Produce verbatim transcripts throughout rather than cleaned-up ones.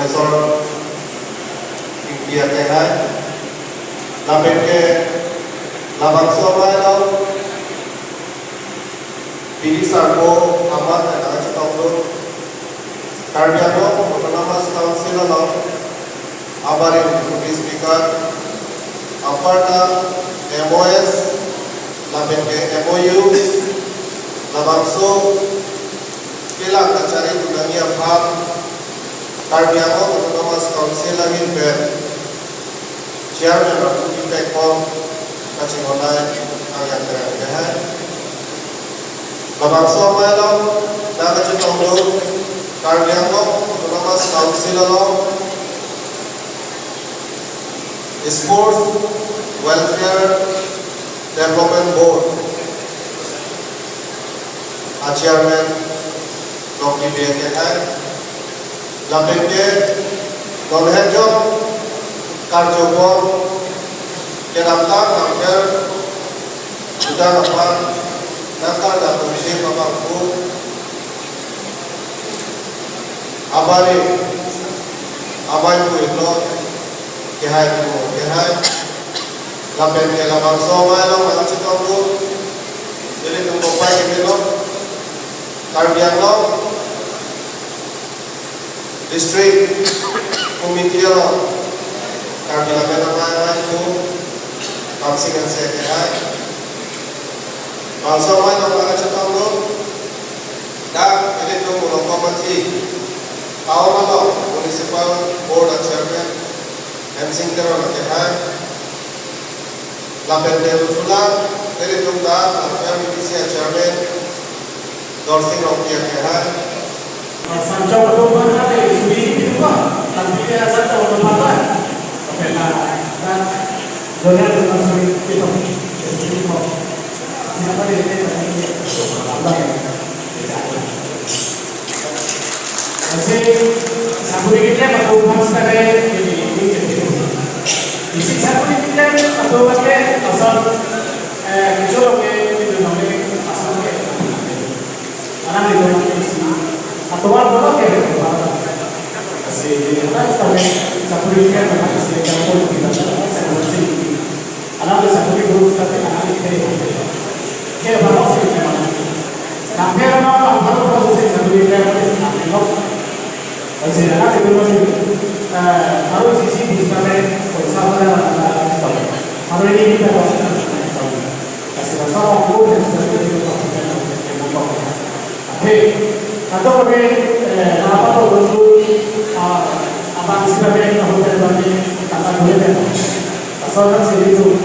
Professor Ingti akehai, lapen ke labangso amei along pini sarpo amat nangkachetongdun, Karbi Anglong Autonomous Council along abarim Deputy Speaker, aparta M O S lapen ke M O U, labangso kelang kachari dunji aphan Karbi Anglong Autonomous Council ahin pen Chairman Ratu Ingti Teron kachinghon-ai Ang Yang Terang akehai. Labangso amei along nangkachetongdun Karbi Anglong Autonomous Council along Sports Welfare Development Board a Chairman Rongpi Bey akehai, lapen ke non hejong karjobor kedamtang nangker sudah dapat nangkar dapat ini bapak bu abari amei pu ilo akehai pu akehai, lapen ke labangso amei along nangkachetongdun ilitum kopai kemelo Karbi Anglong District Committee along Karbi Lammet Amei Amei pu Kamsing Hanse akehai. Labangso amei along nangkachetongdun dak ilitum Mulongkom Aji, Town along Municipal Board a Chairman Hensing Teron akehai, lapen ke Ruchula ilitum ta Langpher B T C a Chairman Dorsing Rongpi akehai. Sanchong atum aphan ate suri pinpa, tapi dia sanchong atum aphan. Oke, na, na, donya dengan suri pinpa. Suri pinpa. Siapa dia ini? Lasi, sakuri keklem atum aphan sitame, ini, ini, ini. Isi sakuri keklem atum aphan ke, asal, eh, kecho ke, itu namanya asal ke. Alang itu isi. Atovar bola ke, lasi, ini, asal sitame, sakuri keklem atum aphan isi, yang pun kita, sakuri sih. Alang ke sakuri guru tapi alang ke ke bapak sih memang. Sampai orang orang baru baru sih sakuri guru tapi alang ke. Lasi alang ke guru sih, eh, baru sisi bisa deh, bisa mana mana. Baru ini kita baru sih. Lasi rasa orang guru yang sudah kita baru sih. Hei, atau kami, eh, apa tuh untuk, ah, abang sih kami, kamu dari kami, kata dulu deh. Asal kan sih itu,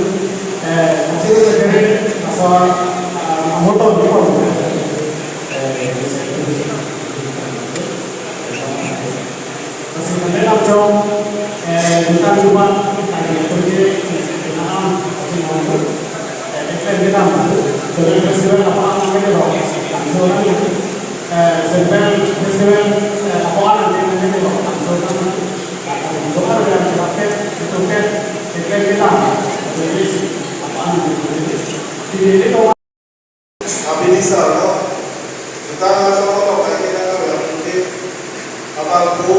eh, masih itu sendiri, asal, ah, motor di bawah. Eh, masih kami langsung, eh, bukan cuma, tadi itu aja, masih kenal, masih mau. Eh, event kita, Children Festival apa namanya, Bang? Langsung kan, eh, Central Festival, eh, apa namanya, Bang? Langsung kan, itu kan yang terakhir, itu kan, event kita, jadi apa namanya? Jadi, itu. Abini sarpo, kita langsung kalau kayak kita kalau yang penting, abang pu,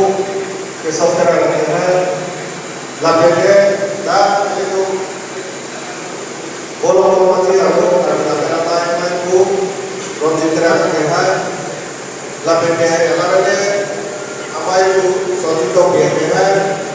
besok terang ya, lapen ke, dah, itu, Bolong lo mati aku, ada kena tai mai ku, Ronjit Terang akehai, lapen ke, lapen ke, amei ku, Sojit Tokbi